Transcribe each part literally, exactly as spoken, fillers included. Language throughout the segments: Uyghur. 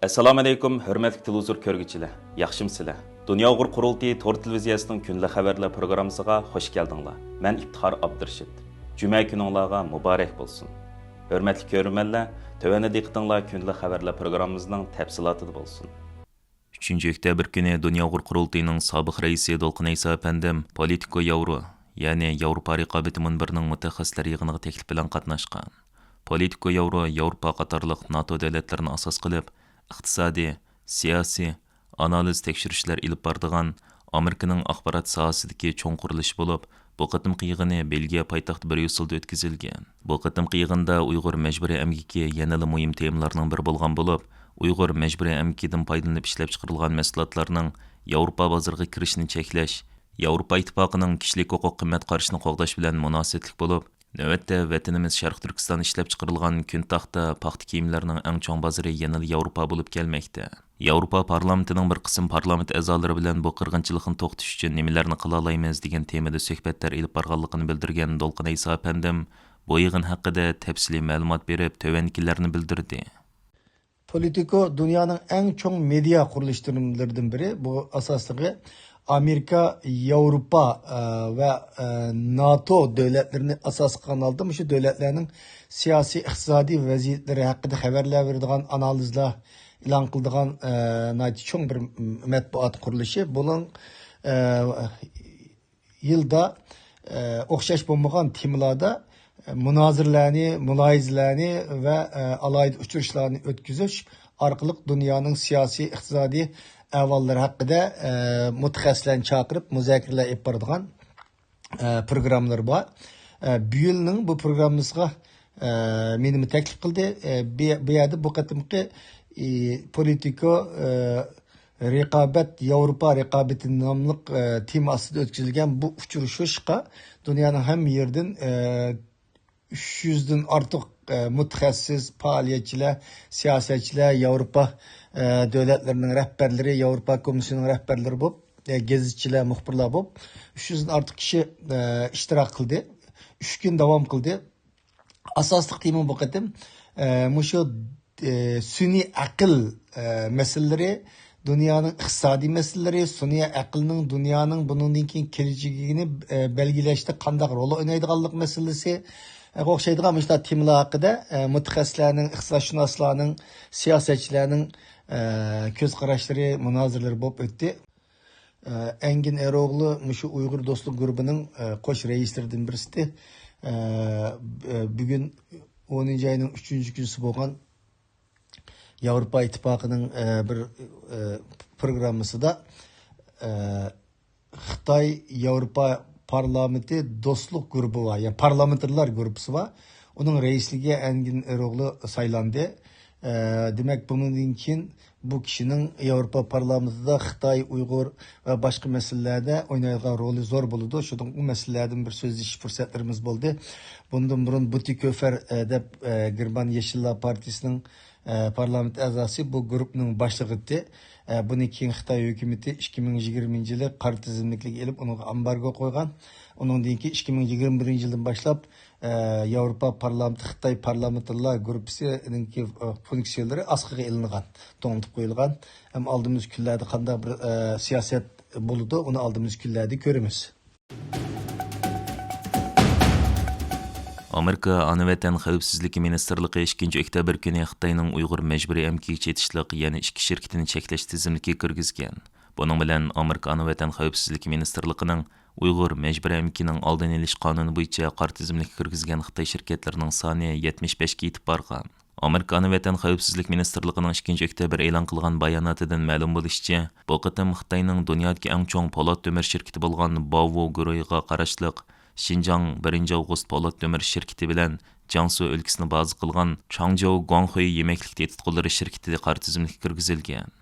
ئەسسالامۇئەلەيكۇم، ھۆرمەتلىك تېلېۋىزور كۆرگۈچىلەر، ياخشىمۇسىلەر؟ دۇنيا ئۇيغۇر قۇرۇلتىيى تور تېلېۋىزىيەسىنىڭ كۈندىلىك خەۋەرلەر پروگراممىسىغا خوش كەلدىڭلار. مەن ئىپتىخار ئابدۇرېشىت. جۈمە كۈنۈڭلارغا مۇبارەك بولسۇن. ھۆرمەتلىك كۆرۈرمەنلەر، تۆۋەندە دىققىتىڭلار كۈندىلىك خەۋەرلەر پروگراممىمىزنىڭ تەپسىلاتىدا بولسۇن. ئۈچىنچى ئۆكتەبىر كۈنى دۇنيا ئۇيغۇر قۇرۇلتىيىنىڭ سابىق رەئىسى دولقۇن ئەيسا ئەپەندىم پولىتىكو ياۋرو، يەنى ياۋروپا رىقابىتى مۇنبىرىنىڭ مۇتەخەسسىسلەر يىغىنىغا تەكلىپ بىلەن قاتناشقان. پولىتىكو ياۋرو ياۋروپا قاتارلىق ناتو دۆلەتلىرىنى ئاساس قىلىپ، ئىقتىسادىي، سىياسىي، ئانالىز تەكشۈرۈشلەر ئېلىپ بارىدىغان ئامېرىكىنىڭ ئاخبارات ساھەسىدىكى چوڭ قۇرۇلۇشى بولۇپ، بۇ قېتىمقى يىغىنى بېلگىيە پايتەختى بريۇسسېلدا ئۆتكۈزۈلگەن. بۇ قېتىمقى يىغىندا ئۇيغۇر مەجبۇرىي ئەمگىكى يەنىلا مۇھىم تېمىلارنىڭ بىرى بولغان بولۇپ، ئۇيغۇر مەجبۇرىي ئەمگىكىدىن پايدىلىنىپ ئىشلەپچىقىرىلغان مەھسۇلاتلارنىڭ ياۋروپا بازىرىغا كىرىشىنى چەكلەش، ياۋروپا ئىتتىپاقىنىڭ كىشىلىك ھوقۇق قىممەت قارىشىنى قوغداش بىلەن مۇناسىۋەتلىك بولۇپ، نۆۋەتتە ۋەتىنىمىز شەرقىي تۈركىستان ئىشلەپچىقىرىلغان كۈن تاختا، پاختا كىيىملىرىنىڭ ئەڭ چوڭ بازىرى يەنىلا ياۋروپا بولۇپ كەلمەكتە. ياۋروپا پارلامېنتىنىڭ بىر قىسىم پارلامېنت ئەزالىرى بىلەن بۇ قىرغىنچىلىقنى توختىتىش ئۈچۈن نېمىلەرنى قىلالايمىز دېگەن تېمىدا سۆھبەتلەر ئېلىپ بارغانلىقىنى بىلدۈرگەن دولقۇن ئەيسا ئەپەندىم، بۇ يىغىن ھەققىدە تەپسىلىي مەلۇمات بېرىپ، تۆۋەندىكىلەرنى بىلدۈردى. پولىتىكو دۇنيانىڭ ئەڭ چوڭ مېدىيا قۇرۇلۇشلىرىدىن بىرى. بۇ ئاساسلىقى ئامېرىكا، ياۋروپا، ئە، ۋە، ئە، ناتو دۆلەتلىرىنى ئاساس قىلغان ھالدا مۇشۇ دۆلەتلەرنىڭ سىياسىي، ئىقتىسادىي ۋەزىيەتلىرى ھەققىدە خەۋەرلەر بېرىدىغان، ئانالىزلار ئېلان قىلىدىغان، ئە، ناھايىتى چوڭ بىر مەتبۇئات قۇرۇلۇشى. بۇنىڭ، ئە، يىلدا، ئە، ئوخشاش بولمىغان تېمىلاردا، ئە، مۇنازىرىلەرنى، مۇلاھىزىلەرنى ۋە، ئە، ئالاھىدە ئۇچرىشىشلارنى ئۆتكۈزۈش ئارقىلىق دۇنيانىڭ سىياسىي، ئىقتىسادىي ئەھۋاللىرى ھەققىدە، ئە، مۇتەخەسسىسلەرنى چاقىرىپ مۇزاكىرىلەر ئېلىپ بارىدىغان، ئە، پروگراممىلىرى بار. ئە، بۇ يىلنىڭ بۇ پروگراممىسىغا، ئە، مېنىمۇ تەكلىپ قىلدى. ئە، بۇ، بۇ يەردە بۇ قېتىمقى، ئى، پولىتىكو، ئە، رىقابەت، ياۋروپا رىقابىتى ناملىق، ئە، تېما ئاستىدا ئۆتكۈزۈلگەن بۇ ئۇچرىشىشقا دۇنيانىڭ ھەممە يېرىدىن، ئە، ئۈچ يۈزدىن ئارتۇق، ئە، مۇتەخەسسىس، پائالىيەتچىلەر، سىياسەتچىلەر، ياۋروپا، ئە، دۆلەتلىرىنىڭ رەھبەرلىرى، ياۋروپا كومىسسىيىنىڭ رەھبەرلىرى بولۇپ، ئە، گېزىتچىلەر، مۇخبىرلار بولۇپ، ئۈچ يۈزدىن ئارتۇق كىشى، ئە، ئىشتىراك قىلدى. ئۈچ كۈن داۋام قىلدى. ئاساسلىق تېما بۇ قېتىم، ئە، مۇشۇ، ئە، سۈنئىي ئەقىل، ئە، مەسىلىلىرى، دۇنيانىڭ ئىقتىسادىي مەسىلىلىرى، سۈنئىي ئەقىلنىڭ دۇنيانىڭ بۇنىڭدىن كېيىن كېلىچىكىنى، ئە، بەلگىلەشتە قانداق رول ئوينايدىغانلىق مەسىلىسى، ئە، ئوخشايدىغان مۇشۇنداق تېمىلار ھەققىدە، ئە، مۇتەخەسسىسلەرنىڭ، ئىقتىسادشۇناسلارنىڭ، سىياسەتچىلەرنىڭ، ئە، كۆز قاراشلىرى، مۇنازىرىلىرى بولۇپ ئۆتتى. ئەنگىن ئېروغلۇ مۇشۇ ئۇيغۇر دوستلۇق گۇرۇپپىنىڭ، ئە، قوش رەئىسلىرىدىن بىرسى. ئە، بۈگۈن ئونىنچى ئاينىڭ ئۈچىنچى كۈنىسى بولغان ياۋروپا ئىتتىپاقىنىڭ، ئە، بىر، ئە، پروگراممىسىدا، ئە، خىتاي ياۋروپا پارلامېنتى دوستلۇق گۇرۇپپا بار، يەنى پارلامېنتارلار گۇرۇپپىسى بار. ئۇنىڭ رەئىسلىكىگە ئەنگىن ئېروغلۇ سايلاندى. ئە، دېمەك، بۇنىڭدىن كېيىن بۇ كىشىنىڭ ياۋروپا پارلامېنتىدا خىتاي، ئۇيغۇر ۋە باشقا مەسىلىلەردە ئوينايدىغان رولى زور بولىدۇ. شۇنداق بۇ مەسىلىلەردىن بىر سۆزلىشىش پۇرسەتلىرىمىز بولدى. بۇندىن بۇرۇن بۇتىكوفېر، ئە، دەپ، ئە، گېرمان يېشىللار پارتىيىسىنىڭ، ئە، پارلامېنت ئەزاسى بۇ گۇرۇپپىنىڭ باشلىقى ئىدى. ئە، بۇنى كېيىن خىتاي ھۆكۈمىتى ئىككى مىڭ يىگىرمىنچى يىلى قارا تىزىملىكلىككە ئېلىپ، ئۇنىڭغا ئامبارگو قويغان. ئۇنىڭدىن كېيىن ئىككى مىڭ يىگىرمە بىرىنچى يىلدىن باشلاپ، ئە، ياۋروپا پارلامېنتى خىتاي پارلامېنتارلار گۇرۇپپىسىنىڭكى، ئە، فۇنكسىيەلىرى ئاسقىغا ئېلىنغان، توڭلىتىپ قويۇلغان. ھەم ئالدىمىزدىكى كۈنلەردە قانداق بىر، ئە، سىياسەت بولىدۇ، ئۇنى ئالدىمىزدىكى كۈنلەردە كۆرىمىز. ئامېرىكا ئانا ۋەتەن خەۋپسىزلىكى مىنىستىرلىقى ئىككىنچى ئۆكتەبىر كۈنى خىتاينىڭ ئۇيغۇر مەجبۇرىي ئەمگىكىگە چېتىشلىق يەنە ئىككى شىركىتىنى چەكلەش تىزىملىكىگە كىرگۈزگەن. بۇنىڭ بىلەن ئامېرىكا ئانا ۋەتەن خەۋپسىزلىكى مىنىستىرلىقىنىڭ ئۇيغۇر مەجبۇرىي ئەمگىكىنىڭ ئالدىنى ئېلىش قانۇنى بويىچە قارا تىزىملىككە كىرگۈزگەن خىتاي شىركەتلىرىنىڭ سانى يەتمىش بەشكە يېتىپ بارغان. ئامېرىكا ئانا ۋەتەن خەۋپسىزلىك مىنىستىرلىقىنىڭ ئىككىنچى ئۆكتەبىر ئېلان قىلغان باياناتىدىن مەلۇم بولۇشىچە، بۇ قېتىم خىتاينىڭ دۇنيادىكى ئەڭ چوڭ پولات تۆمۈر شىركىتى بولغان باۋۋو گۇرۇھىغا قاراشلىق شىنجاڭ بىرىنچى ئاۋغۇست پولات تۆمۈر شىركىتى بىلەن جياڭسۇ ئۆلكىسىنى بازا قىلغان چاڭجيو گۇاڭخۇي يېمەكلىك تېتىتقۇلىرى شىركىتى قارا تىزىملىككە كىرگۈزۈلگەن.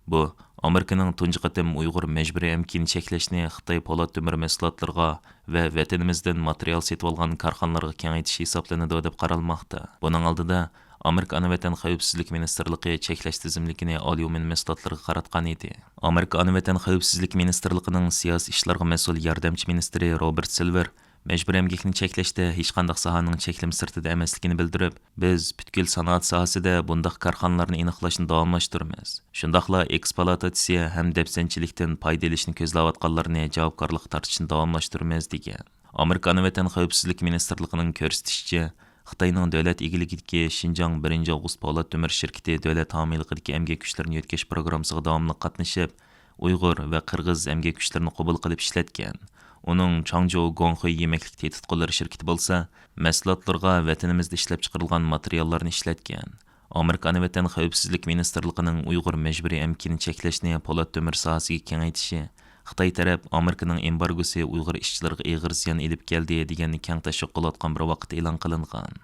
بۇ، ئامېرىكىنىڭ تۇنجى قېتىم ئۇيغۇر مەجبۇرىي ئەمگىكىنى چەكلەشنى خىتاي پولات تۆمۈر مەھسۇلاتلىرىغا ۋە ۋەتىنىمىزدىن ماتېرىيال سېتىۋالغان كارخانىلارغا كېڭەيتىش ھېسابلىنىدۇ، دەپ قارالماقتا. بۇنىڭ ئالدىدا، ئامېرىكا ئانا ۋەتەن خەۋپسىزلىك مىنىستىرلىقى چەكلەش تىزىملىكىنى ئاليۇمىن مەھسۇلاتلىرىغا قاراتقان ئىدى. ئامېرىكا ئانا ۋەتەن خەۋپسىزلىك مىنىستىرلىقىنىڭ سىياسىي ئىشلارغا مەسئۇل ياردەمچى مىنىستىرى روبېرت سىلۋېر مەجبۇرىي ئەمگەكنى چەكلەشتە ھېچقانداق ساھەنىڭ چەكلىمە سىرتىدا ئەمەسلىكىنى بىلدۈرۈپ، بىز پۈتكۈل سەنائەت ساھەسىدە بۇنداق كارخانىلارنى ئېنىقلاشنى داۋاملاشتۇرىمىز. شۇنداقلا ئېكسپلۇئاتاتسىيە ھەم دەپسەندىچىلىكتىن پايدا ئېلىشنى كۆزلەۋاتقانلارنى جاۋابكارلىققا تارتىشنى داۋاملاشتۇرىمىز، دېگەن. ئامېرىكا ئانا ۋەتەن خەۋپسىزلىك مىنىستىرلىقىنىڭ كۆرسىتىشىچە، خىتاينىڭ دۆلەت ئىگىلىكىدىكى شىنجاڭ بىرىنچى ئاۋغۇست پولات تۆمۈر شىركىتى دۆلەت ھامىيلىقىدىكى ئەمگەك كۈچلىرىنى يۆتكەش پروگراممىسىغا داۋاملىق قاتنىشىپ، ئۇيغۇر ۋە قىرغىز ئەمگەك كۈچلىرىنى قوبۇل قىلىپ ئىشلەتكەن. ئۇنىڭ چاڭجيۇ گۇاڭخۇي يېمەكلىك تېتىتقۇلىرى شىركىتى بولسا، مەھسۇلاتلىرىغا ۋەتىنىمىزدە ئىشلەپچىقىرىلغان ماتېرىياللارنى ئىشلەتكەن. ئامېرىكا ئانا ۋەتەن خەۋپسىزلىك مىنىستىرلىقىنىڭ ئۇيغۇر مەجبۇرىي ئەمگىكىنى چەكلەشنى پولات تۆمۈر ساھەسىگە كېڭەيتىشى، خىتاي تەرەپ ئامېرىكىنىڭ ئېمبارگوسى ئۇيغۇر ئىشچىلىرىغا ئېغىر زىيان ئېلىپ كەلدى دېگەننى كەڭ تەشۋىق قىلىۋاتقان بىر ۋاقىتتا ئېلان قىلىنغان.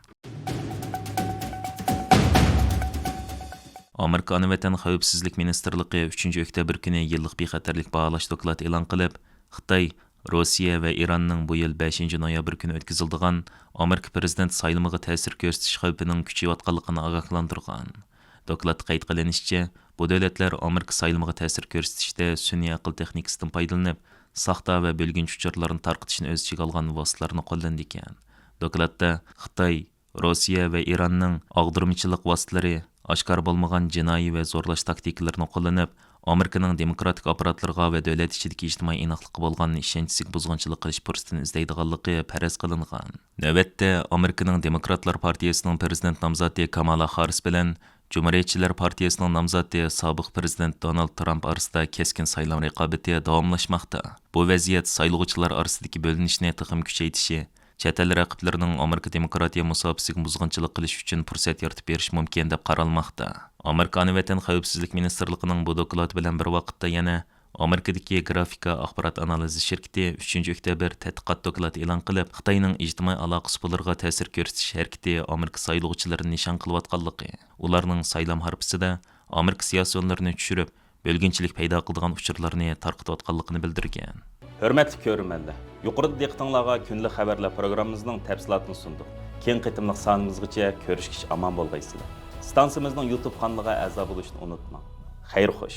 ئامېرىكا ئانا ۋەتەن خەۋپسىزلىك مىنىستىرلىقى ئۈچىنچى ئۆكتەبىر كۈنى يىللىق بىخەتەرلىك باھالاش دوكلاتى ئېلان قىلىپ، خىتاي، روسىيە ۋە ئىراننىڭ بۇ يىل بەشىنچى نويابىر كۈنى ئۆتكۈزۈلىدىغان ئامېرىكا پىرېزىدېنت سايلىمىغا تەسىر كۆرسىتىش خەۋپىنىڭ كۈچىيىۋاتقانلىقىنى ئاگاھلاندۇرغان. دوكلاتتا قەيت قىلىنىشىچە، بۇ دۆلەتلەر ئامېرىكا سايلىمىغا تەسىر كۆرسىتىشتە سۈنئىي ئەقىل تېخنىكىسىدىن پايدىلىنىپ، ساختا ۋە بۆلگۈنچى ئۇچۇرلارنى تارقىتىشنى ئۆز ئىچىگە ئالغان ۋاسىتىلەرنى قوللىنىدىكەن. دوكلاتتا خىتاي، روسىيە ۋە ئىراننىڭ ئاغدۇرمىچىلىق ۋاسىتىلىرى، ئاشكارا بولمىغان جىنايى ۋە زورلاش تاكتىكىلىرىنى قوللىنىپ، ئامېرىكىنىڭ دېموكراتىك ئاپپاراتلىرىغا ۋە دۆلەت ئىچىدىكى ئىجتىمائىي ئىناقلىققا بولغان ئىشەنچىسىگە بۇزغۇنچىلىق قىلىش پۇرسىتىنى ئىزدەيدىغانلىقى پەرەز قىلىنغان. نۆۋەتتە، ئامېرىكىنىڭ دېموكراتلار پارتىيىسىنىڭ پىرېزىدېنت نامزاتى كامالا خاررىس بىلەن جۇمھۇرىيەتچىلەر پارتىيىسىنىڭ نامزاتى سابىق پىرېزىدېنت دونالد ترامپ ئارىسىدا كەسكىن سايلام رىقابىتى داۋاملاشماقتا. بۇ ۋەزىيەت سايلىغۇچىلار ئارىسىدىكى بۆلۈنۈشنى تېخىمۇ كۈچەيتىشى، چەت ئەل رەقىبلىرىنىڭ ئامېرىكا دېموكراتىيە مۇساپىسىگە بۇزغۇنچىلىق قىلىش ئۈچۈن پۇرسەت يارىتىپ بېرىشى مۇمكىن، دەپ قارالماقتا. ئامېرىكا ئانا ۋەتەن خەۋپسىزلىك مىنىستىرلىقىنىڭ بۇ دوكلاتى بىلەن بىر ۋاقىتتا يەنە ئامېرىكىدىكى گرافىكا ئاخبارات ئانالىزى شىركىتى ئۈچىنچى ئۆكتەبىر تەتقىقات دوكلاتى ئېلان قىلىپ، خىتاينىڭ ئىجتىمائىي ئالاقە ئۇسۇللىرىغا تەسىر كۆرسىتىش ھەرىكىتى ئامېرىكا سايلىغۇچىلىرىنى نىشان قىلىۋاتقانلىقى، ئۇلارنىڭ سايلام ھارپىسىدا ئامېرىكا سىياسىيونلىرىنى چۈشۈرۈپ، بۆلگۈنچىلىك پەيدا قىلىدىغان ئۇچۇرلارنى تارقىتىۋاتقانلىقىنى بىلدۈرگەن. ھۆرمەتلىك كۆرۈرمەنلەر، يۇقىرىدا دىققىتىڭلارغا كۈندىلىك خەۋەرلەر پروگراممىمىزنىڭ تەپسىلاتىنى سۇندۇق. كېيىنكى قېتىملىق سانىمىزغىچە كۆرۈشكىچە ئامان بولغايسىلەر. ئىستانسىمىزنىڭ يۇتۇب قانىلىغا ئەزا بولۇشنى ئۇنتۇماڭ. خەير خوش.